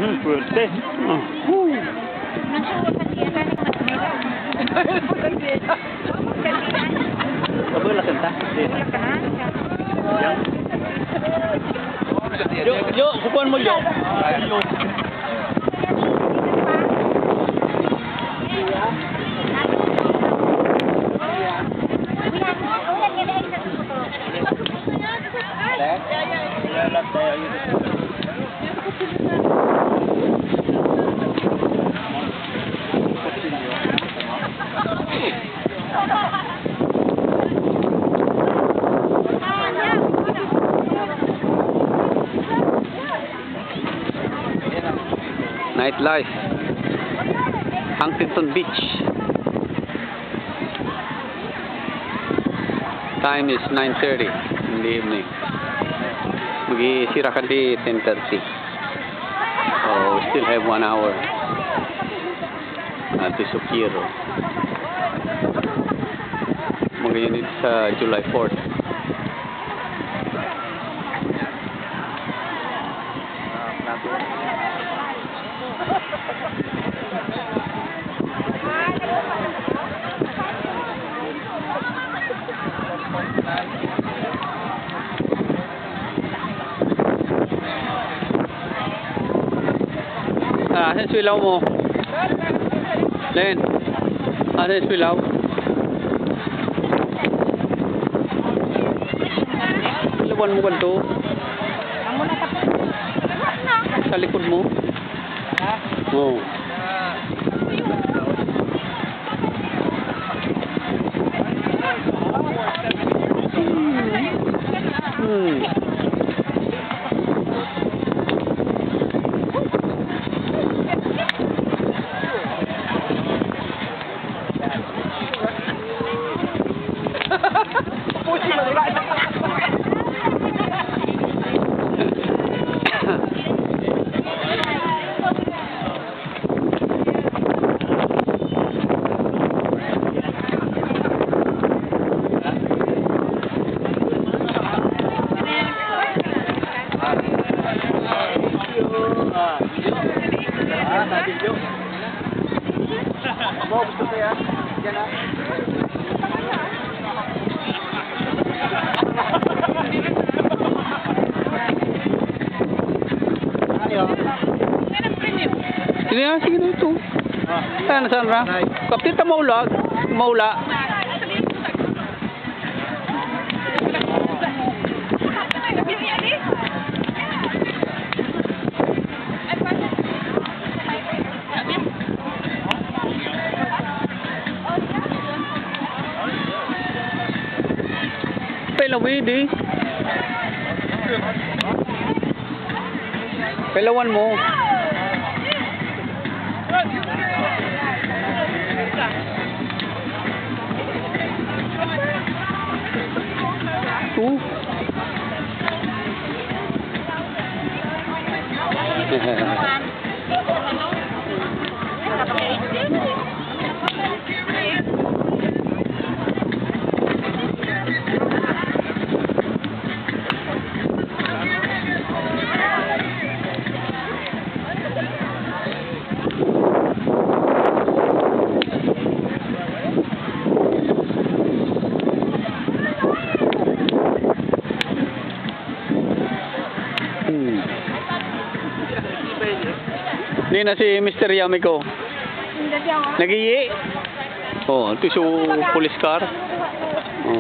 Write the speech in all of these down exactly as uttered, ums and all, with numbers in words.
Hmm, fuerte. Hmm. Woo. Kabulak ka na. Jo, Jo, kukuan mo, Jo. Nightlife, Huntington Beach. Time is nine thirty in the evening. Magisira ka di ten thirty. So we still have one hour. Ati Sukiero. Magayunit sa July fourth. Ah, asan so ilaw mo? Len, asan so ilaw? Ilawan mo kanto. Sa likod mo. Oo. Hmm. Ini asik itu. Sana, sana. Kapti ta maula, maula. Pailaw idi. Pailawan mo. Tu. Hmm. Ini na si Mister Yamiko. Nag-iiyi. O, ito so police car. O.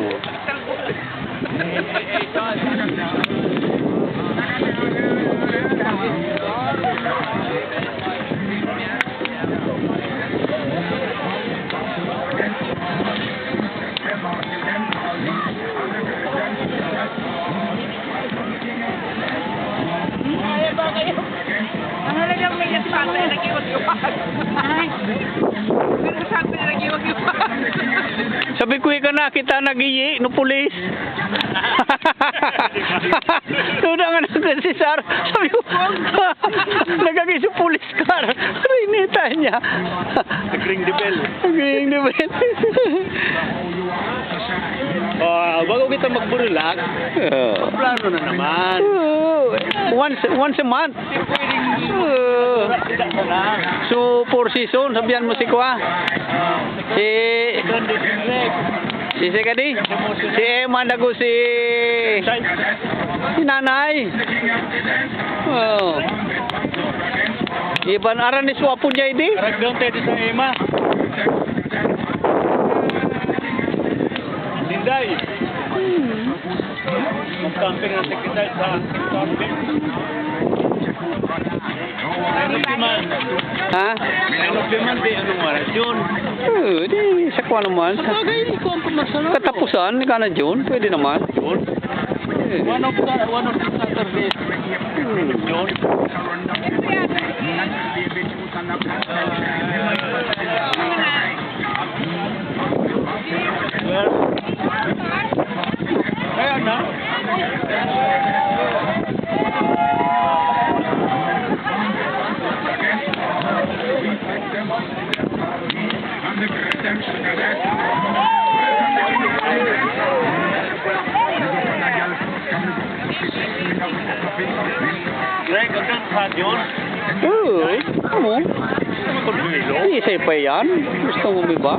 Sabi ku, ika nakita nag-iiyi no pulis. Tuda nga na si Sar. Sabi ku, nag-aagi so pulis car. Rinita niya. Nag-ring the bell. Nag-ring the bell. Oh, bago kita magburulak, oh, plano na naman. Oh, once, once a month. Oh. So, four season, sabihan mo si kuwa. Si, si, si kadi? Si Emma, dago si, si Nanay. Oh. Iban aran ni suapo niya idi? Aragdon tayo di sa Emma. Dinday. Hmm. Magkamping ang sekretaryo sa camping. Ano naman? Ha? Ano naman, di anong oras yun? Eh, di, sa kuwan naman. Sa bagay, ikaw ang pumasok. Katapusan, ika na June, pwede naman. June? Eh. One of the, one of the Saturdays. Hmm. June. Oo, amo. Isa pa yan. Gusto mo ba?